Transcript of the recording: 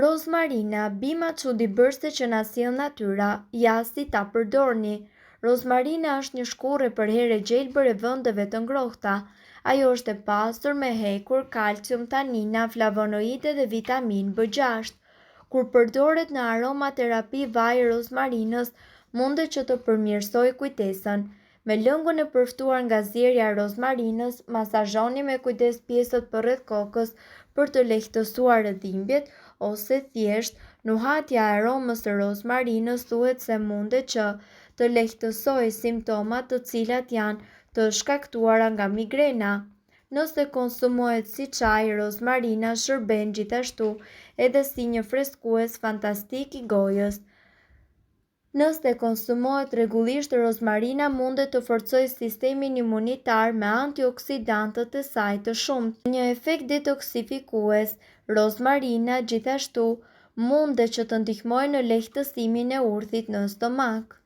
Rozmarina, bima çudibërëse që na sjell natyra, ja si ta përdorni. Rozmarina është një shkurre përherë e gjelbër e vendeve të ngrohta. Ajo është e pasur me hekur, kalcium, tanina, flavonoide dhe vitaminë B6. Kur përdoret në aromaterapi vaji i rozmarinës mundet që të përmirësojë kujtesën. Me lëngun e përftuar nga zierja e rozmarinës, masazhoni me kujdes pjesët përreth kokës për të lehtësuar dhimbjet ose thjesht nuhatja e aromës së rozmarinës thuhet se mundet që të lehtësojë simptomat të cilat janë të shkaktuara nga migrena. Nëse konsumohet si çaj, rozmarina shërben gjithashtu edhe si një freskues fantastik i gojës. Nëse konsumohet rregullisht, rozmarina mundet të forcojë sistemin imunitar me antioksidantët e saj të shumtë. Një efekt detoksifikues, rozmarina gjithashtu mundet që të ndihmojë në lehtësimin e urthit në stomak.